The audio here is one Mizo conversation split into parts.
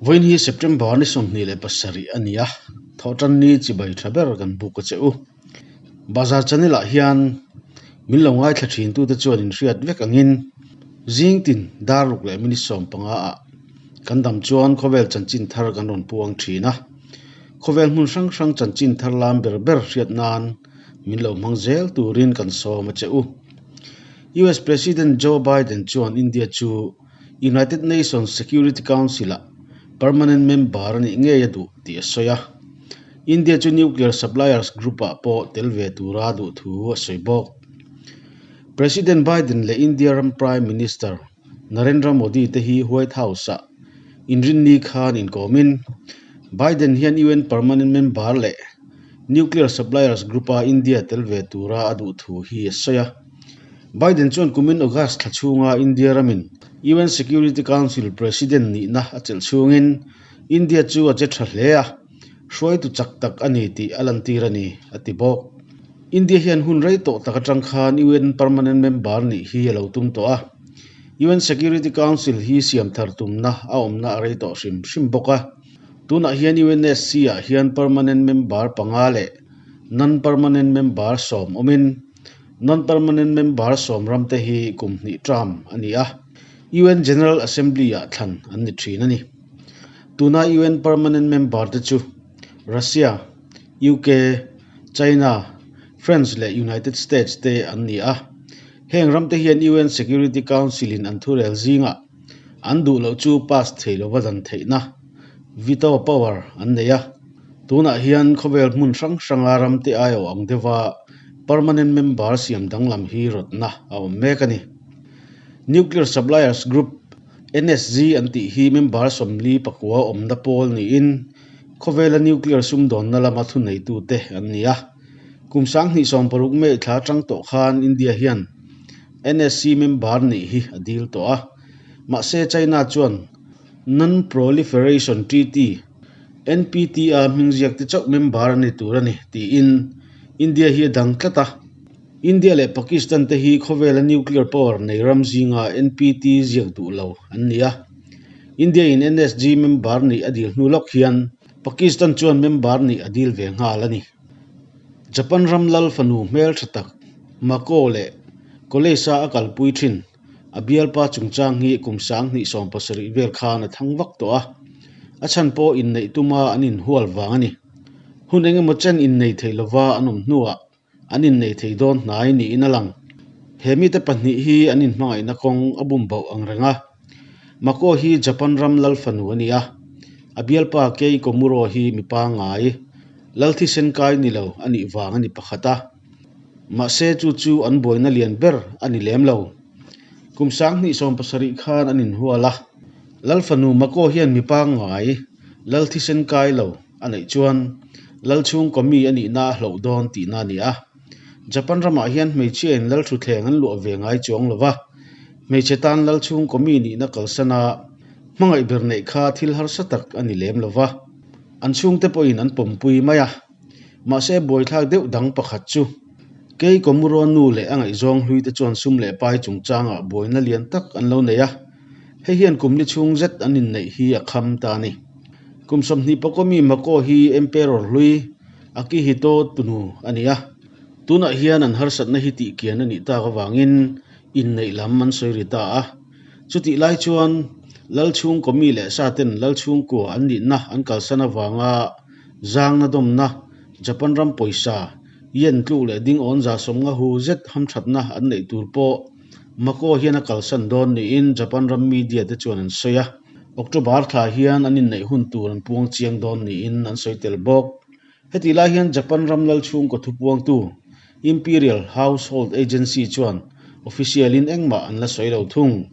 Vawiin hi September ni 27 a ni a, thawhtanni chibai tha ber kan buk a che u. Bazar channel ah hian min lo ngaithla thin tute chuan in hriat vek angin zing tin dar ruk leh minute 15 ah kan dam chuan khawvel chanchin thar kan rawn puang thin a. Khawvel hmun hrang hrang chanchin thar lam ber ber hriat nan min lo hmang zel turin kan sawm a che u. US President Joe Biden chuan India chu United Nations Security Council-ah permanent member a nih ngei a duh tih a sawi a. India chu Nuclear Suppliers Group-ah pawh tel ve tura duh thu a sawi bawk. President Biden leh India ram Prime Minister Narendra Modi te hi White House-ah inrinni khan inkawmin Biden hian UN permanent member leh Nuclear Suppliers Group-a India tel ve tura a duh thu hi a sawi a. Biden chuan kumin August thla chhunga India ramin UN Security Council President nihna a chelh chhungin India chu a che tha hle a, hruaitu chak tak a ni tih a lantir a ni, a ti bawk. India hian hun rei tawh tak atang khan UN permanent member nih hi a lo tum tawh a, UN Security Council hi siam thar tumna a awmna a rei tawh hrim hrim bawk a. Tunah hian UNSC ah hian permanent member panga leh non-permanent member 10 awmin Non-permanent member 10 ramte hi kum hnih term a ni a, UN General Assembly-ah thlan an ni thin a ni. Tuna UN permanent member te chu Russia, UK, China, France leh United States te an ni a. Heng ramte hian UN Security Council-in an thurel zingah an duh loh chu pass thei lova dan theihna, veto power, an nei a. Tunah hian khawvel hmun hrang hranga ramte aiawh ang deuha permanent member siam danglam hi rawtna a awm mek a ni. Nuclear Suppliers Group, NSG, an tih hi member 49 awmna pawl niin khawvela nuclear sumdawnna lama thuneitute an ni a. Kum 2016 May thla atang tawh khan India hian NSC member nih hi a dil tawh a. Mahse China chuan Non-Proliferation Treaty, NPT-a hming ziak te chauh member a ni tur a ni, tiin India hi a dang tlat a. India leh Pakistan te hi khawvela nuclear power nei ram zinga NPT ziak duh lo an ni a. India-in NSG member nih a dil hnu lawk hian Pakistan chuan member nih a dil ve nghal a ni. Japan ram lal fanu hmeltha tak Mako leh College-a a kalpui thin. A bialpa chungchang hi kum 2017 vel khan a thang vak tawh a, a chhan pawh inneih tuma an inhual vang a ni. Hun engemaw chen innei thei lova an awm hnuah an innei thei dawn hnai niin a lang. He mite pahnih hi an inhmangaihna kawng a bum bauh ang reng a. Mako hi Japan ram lal fanu a ni a, a bialpa Kei Komuro hi mi pangngai, lal thisen kai ni lo a nih vang a ni pakhat a. Mahse chu chu an buaina lian ber a ni lem lo. Kum 2017 khan an inhual a, Lal fanu Mako hian mi pangngai, Lal thisen kai lo a neih chuan Lal chhungkaw mi a nihna a hloh dawn tihna a ni a. Japan ramah hian hmeichhia in Lal thutthleng an luah ve ngai chuang lo va, hmeichhe tan Lal chhungkaw mi nihna kalsan a hmangaih ber neih kha thil harsa tak a ni lem lo va, an chhungte pawhin an pawmpui mai a. Mahse buaithlak deuh dang pakhat chu Kei Komuro nu leh a ngaihzawng hlui te chuan sum leh pai chungchangah buaina lian tak an lo nei a, hei hian kum li chhung zet an inneih hi a kham ta a ni. Kum 20 pawh mi Mako hi Emperor hlui Akihito tunu a ni a, tunah hian an harsatna hi tihkian a nih tak avangin inneih lam an sawi ri ta a. Chutih lai chuan Lal chhungkaw mi leh sa ten Lal chhungkua an nihna an kalsan avanga Zangna dawmna, Japan ram pawisa, yen tluk leh ding awn za 50 hu zet hamthatna an neih tur pawh Mako hian a kalsan dawn niin Japan ram media te chuan an sawi a. October thla hian an inneih hun tur an puang chiang dawn niin an sawi tel bawk. Hetih lai hian Japan ram lal chhungkaw thupuangtu Imperial Household Agency chuan official-in engmah an la sawi lo thung.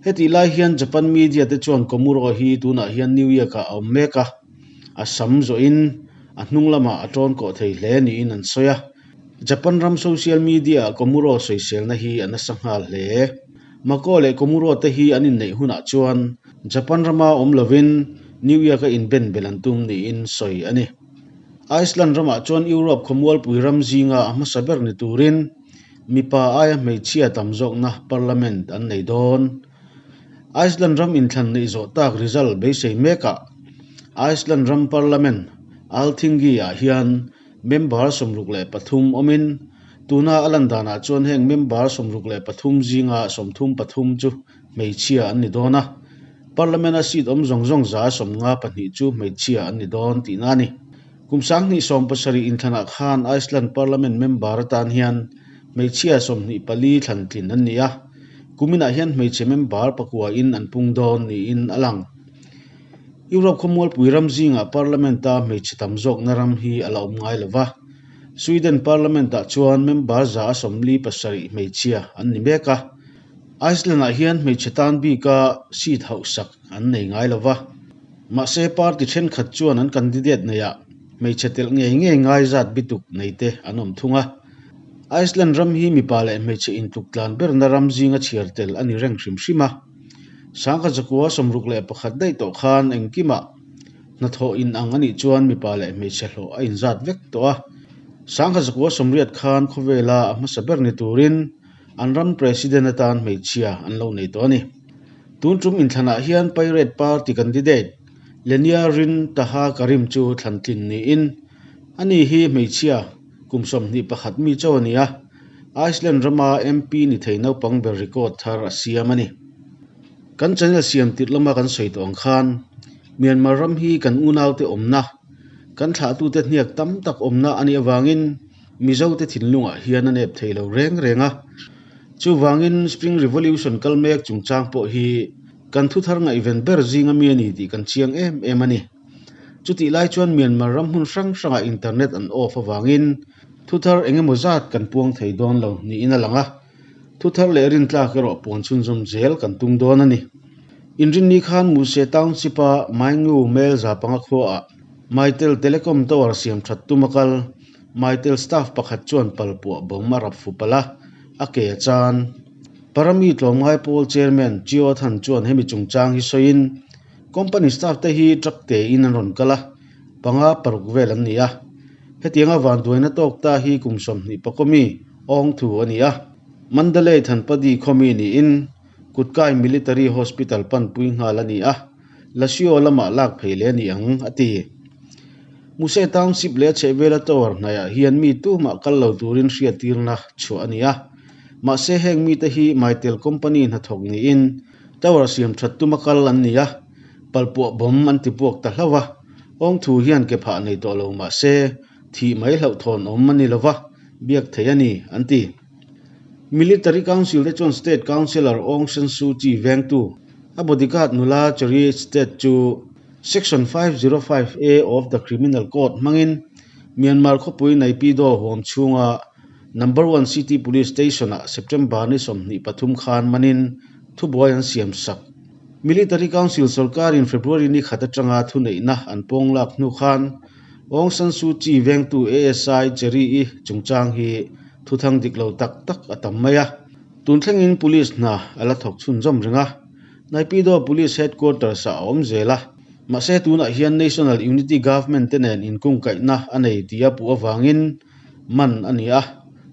Hetih lai hian Japan media te chuan Komuro hi tunah hian New York-ah a awm mek a. A sam zawhin a hnung lamah a tawn kawh thei hle niin an sawi a. Japan ram social media-ah Komuro sawiselna hi a nasa nghal hle. Mako leh Komuro te hi an inneih hunah chuan Japan rama awm lovin New York-a inben bel an tum niin sawi a ni. Iceland ramah chuan Europe khawmualpui ram zinga a hmasa ber ni turin mipa aia hmeichhia tam zawkna parliament an nei dawn. Iceland ram inthlan neih zawh tak result beisei mekah. Iceland ram parliament Althingi-ah hian member 63 awmin, tuna a lan danah chuan heng member 63 zinga 33 chu hmeichhia an ni dawn a, parliament-a seat awm zawng zawng 52 chu hmeichhia an ni dawn tihna a ni. Kum 2017 inthlanah khan Iceland parliament member atan hian hmeichhia 24 thlan tlin an ni a, kuminah hian hmeichhe member pakuain an pung dawn niin a lang. Europe khawmualpui ram zingah parliament-a hmeichhe tam zawkna ram hi a la awm ngai lo va. Sweden parliament-ah chuan member 47 hmeichhia an ni mek a. Iceland-ah hian hmeichhe tan bika seat hauhsak an nei ngai lo va. Mahse party thenkhat chuan an candidate neiah hmeichhe telh ngei ngei ngai zat bituk nei te an awm thung a. Iceland ram hi mipa leh hmeichhe intluk tlan berna ram zinga chhiar tel a ni reng hrim hrim a. Sangha zakua 61 daih tawh khan engkimah hnathawh in ang a nih chuan mipa leh hmeichhe hlawh a inzat vek tawh a. Sangha zakua 80 khan khawvela a hmasa ber ni turin an ram president atan hmeichhia an lo nei tawh a ni. Tun tum inthlanah hian Pirate Party candidate Lenia Rin Taha Karim chu thlan tlin niin ani hi hmeichhia kum 21 mi chauh a ni a. Iceland rama MP ni thei naupang ber record thar a siam a ni. Kan channel siam tirh lama kan sawi tawh ang khan Myanmar ram hi kan unaute awmna, kan thlahtute hniak tam tak awmna a nih avangin Mizote thinlungah hian a nep thei lo reng reng a. Chuvangin Spring Revolution kal mek chungchang pawh hi kan thuthar ngaihven ber zinga mi a ni tih kan chiang em em a ni. Chutih lai chuan Myanmar ram hmun hrang hrangah internet an off avangin Thuthar eng emaw zat kan puang thei dawn lo niin a lang a, thuthar leh rintlak erawh puan chhunzawm zel kan tum dawn a ni. Inrinni khan Muse Township-a Maingu Mel 500 khuaah Mytel Telecom Tower siam that tum a kal. Mytel staff pakhat chuan palpuah bawm a rap fu palh a, a ke a chan. Parami tlawmngai pawl chairman Chio Than chuan hemi chungchang hi sawiin, Company staff te hi truck tein an rawn kal a, panga paruk vel an ni a. Hetianga vanduaina tawk ta hi kum 20 pakawmi awng thu a ni a. Mandalay Thanpadi khawmi niin Kutkai Military Hospital panpui nghal a ni a, Lasio lamah lak phei leh a ni ang, a ti. Muse Township leh a chhehvela tower hnaihah hian mi tumah kal lo turin hriattirna chhuah a ni a. Mahse heng mite hi Mytel company hnathawk niin tower siam that tuma kal an ni a, palpuah bawm an ti puak ta hlauh a. Awng thu hian ke phah nei tawh lo mah se, thih mai hlauhthawn awm a ni lo va, biak thei a ni, an ti. Military Council te chuan State Councillor Aung San Suu Kyi vengtu, a bodyguard nula Cherry State chu Section 505A of the Criminal Code hmangin Myanmar khawpui Naypyidaw huam chhunga Number One City Police Station-ah September ni 23 khan manin thubuai an siam sak. Military Council sorkarin February ni khat atanga thuneihna an pawng lak hnu khan Aung San Suu Kyi vengtu ASI Cherry-i chungchang hi thuthang dik lo tak tak a tam mai a. Tun thlengin police hna a la thawk chhunzawm reng a, Naypyidaw Police Headquarters-ah a awm zel a. Mahse tunah hian National Unity Government te nen inkungkaihna a nei tia puh avangin man a ni a,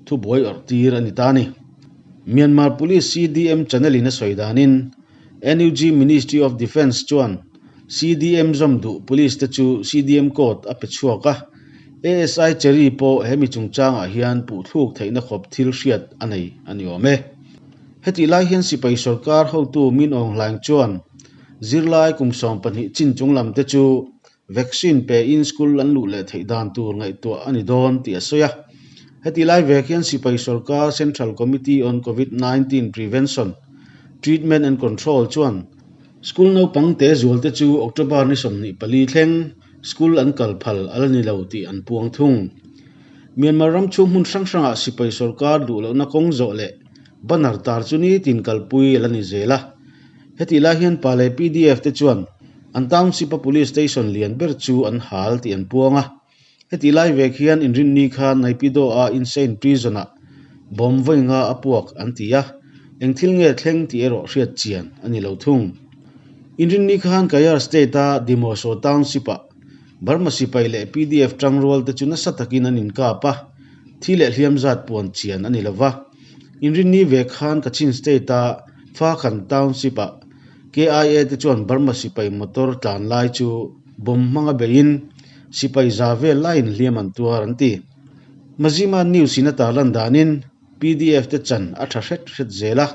thubuai awrh tir a ni ta a ni. Myanmar Police CDM channel in a sawi danin NUG Ministry of Defence chuan CDM zawm duh police te chu CDM code a pe chhuak a, ASI Cherry pawh hemi chungchangah hian puhthluk theihna khawp thil hriat a nei a ni awm e. Hetih lai hian sipai sorkar hotu Min Aung Hlaing chuan zirlai kum 12 chin chung lam te chu Vaccine pe in school an luh leh theih dan tur ngaihtuah a ni dawn tih a sawi a. Heti lai vek hian sipai sorkar Central Committee on Covid 19 Prevention, Treatment and Control chuan school naupang te zual te chu October ni 24 thleng school an kal phal a la ni lo tih an puang thung. Myanmar ram chhung hmun hrang hrangah sipai sorkar duh lohna kawng zawh leh banner tar chu nitin kalpui a la ni zel a. Hetih lai hian pa leh PDF te chuan an township a police station lian ber chu an hal tih an puang a. Hetih lai vek hian inrinni khan Naypyidaw a insane prison ah bomb vawi nga a puak an ti a, eng thil nge thleng tih erawh hriat chian a ni lo thung. Inrinni khan Kayar state a Dimoso township ah Burma sipai leh PDF tangrual te chu nasa takin an inkap a, thi leh hliam zat puan chian a ni lo va. Inrinni ve khan Kachin state a Fakhan township ah KIA te chuan Burma sipai motor tlan lai chu Bomb hmanga beiin sipai za vel laiin hliam an tuar an ti. Mazima News in a tarlan danin pdf te chan a tha hret hret zel a,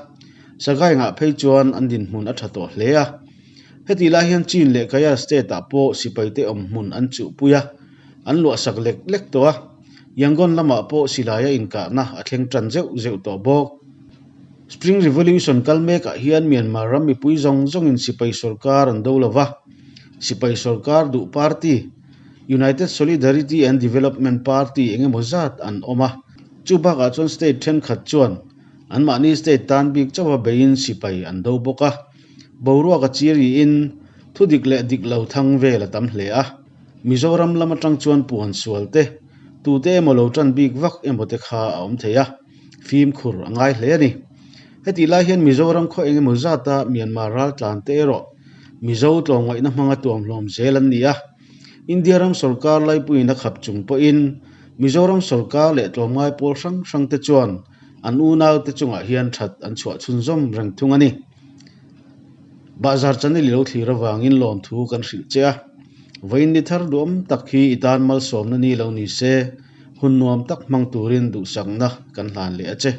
Sagaingah phei chuan an dinhmun a tha tawh hle a. Hetih lai hian Chin leh Kaya state ah pawh sipai te awm hmun an chuhpui a, an luahsak lek lek tawh a. Yangon lamah pawh silaia inkahna a thleng tan zeuh zeuh tawh bawk. Spring Revolution kal mekah hian Myanmar ram mipui zawng zawngin sipai sorkar an do lo va, sipai sorkar duh party, United Solidarity and Development Party eng emaw zat an awm a. Chu bakah chuan state thenkhat chuan anmahni state tan bik chauha beiin sipai an do bawk a. Boruak a chiriin thudik leh dik lo thang vel a tam hle a. Mizoram lam atang chuan puan sual te, tute emaw lo tan bik vak emaw te kha a awm thei a, fimkhur a ngai hle a ni. Hetih lai hian Mizoram khaw eng emaw zata Myanmar raltlan te erawh Mizo tlawmngaihna hmanga tuamhlawm zel an ni a. India ram sorkar laipuiin a khap chung pawhin Mizoram sorkar leh tlawmngai pawl hrang hrang te chuan an unaute chungah hian that an chhuah chhunzawm reng thung a ni. Bahzar channel i lo thlir avangin lawmthu kan hrilh che a, vawiin ni thar duhawm tak hi i tan malsawmna ni lo ni se, hun nuam tak hmang turin duhsakna kan hlan leh a che.